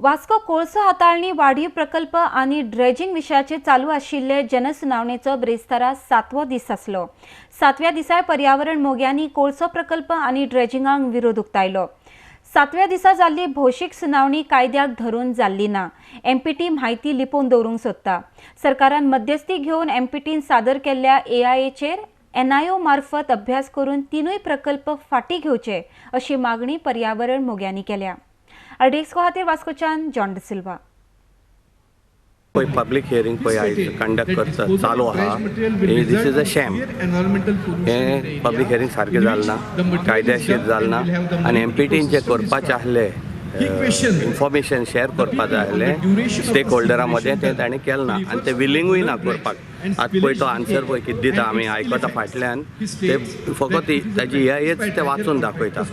वास्को कोळसो हाताळणी वाढीव प्रकल्प आनी ड्रेजिंग विशयाचेर चालू आशिल्ले जनसुनावणेचो ब्रेस्तारा सातवो दीस आसलो. सातव्या दिसाय पर्यावरण मोग्यांनी कोळसो प्रकल्प आनी ड्रेजिंगाक विरोध उक्तायलो. सातव्या दिसा जाल्ली भौशीक सुनावणी कायद्याक धरून जाल्ली ना. एमपीटी म्हायती लिपोवन दवरूंक सोदता. सरकारान मध्यस्थी घेवन एमपीटीन सादर केल्ल्या एआयएचेर एनआयओ मार्फत अभ्यास करून तिनूय प्रकल्प फाटीं घेवचे, अशी मागणी पर्यावरण मोग्यांनी केल्या. आरडीएक्स खातीर वास्कोच्यान जॉन डिसिल्वा. पळय, पब्लीक हियरींग पळय आयज कंडक्ट करता चालू आहा. This is a sham. हें पब्लीक हियरींग सारकें जालें ना, कायद्याशीर जालें ना आनी एमपीटीन जें करपाचें आसलें, इन्फॉर्मेशन शेअर करपा जाय आसलें स्टेक होल्डरा मदें, तें ताणें केलें ना आनी ते विलिंगूय ना करपाक. आतां पळय, तो आन्सर पळय कितें दिता, आमी आयकता फाटल्यान. ते फकत ताजी हेच ते वाचून दाखयता.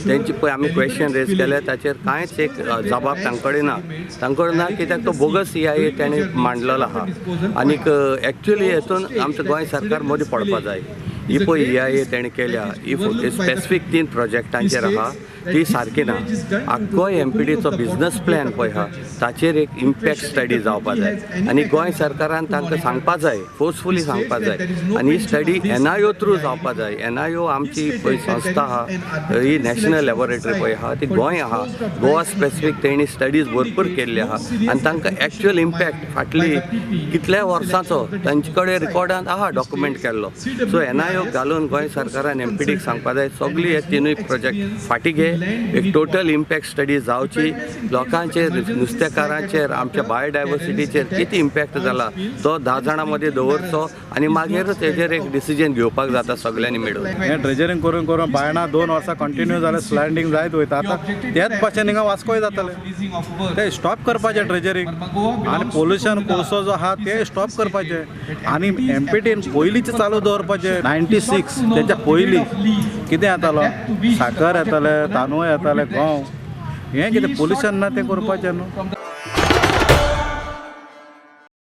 तेंची पळय, आमी क्वेश्चन रेज केले, ताचेर कांयच एक जबाब तांचे कडेन ना. तांचे कडेन ना कित्याक तो बोगस ईआयए ताणें मांडलेलो आहा. आनीक एक्चुअली हेतून आमचें गोंय सरकार मदीं पडपा जाय. ही पळय ईआयए तेणें केल्या, ही स्पेसिफीक तीन प्रोजेक्टांचेर आहा, ती सारकी ना. आख्खो एमपीटीचो बिजनस प्लॅन पळय आहा, ताचेर एक इम्पॅक्ट स्टडी जावपा जाय आनी गोंय सरकारान तांकां सांगपा जाय, फोर्सफुली सांगपा जाय आनी ही स्टडी एनआयओ थ्रू जावपा जाय. एनआयओ आमची पळय संस्था आहा, ही नॅशनल लॅबोरेटरी पळय आहा, ती गोंय आहा. गोवा स्पेसिफीक तेणी स्टडीज भरपूर केल्ली आहा आनी तांकां एक्चुअल इम्पॅक्ट फाटली कितल्या वर्सांचो तांचे कडेन रिकॉर्डांत आहा, डॉक्युमेंट केल्लो. सो एनआयओ घालून गोंय सरकारान एमपीटीक सांगपा जाय, सगळी हे तिनूय प्रोजेक्ट फाटीं घे, एक टोटल इम्पॅक्ट स्टडी जावची, लोकांचेर, नुस्तेकारांचेर, आमच्या बायोडायवर्सिटीचेर कितें इम्पॅक्ट जाला तो 10 जाणां मदीं दवरचो आनी मागीरच हेजेर एक डिसिजन घेवपाक जाता सगल्यांनी मेळून. हें ड्रेजरींग करून करून बायणा 2 वर्सां कंटिन्यू जालें, स्लँडींग जायत वयता. आतां तेच भाशेन हिंगा वास्कोय जातलें. ते स्टॉप करपाचें ड्रेजरींग आनी पोल्युशन कोळसो जो आहा ते स्टॉप करपाचें आनी एमपीटीन पयलींच चालू दवरपाचें. 96 तेच्या पयलीं कितें येतालो? साकर येताले, तांदूळ येताले, गंव. हें कितें पोल्युशन ना तें करपाचें न्हू.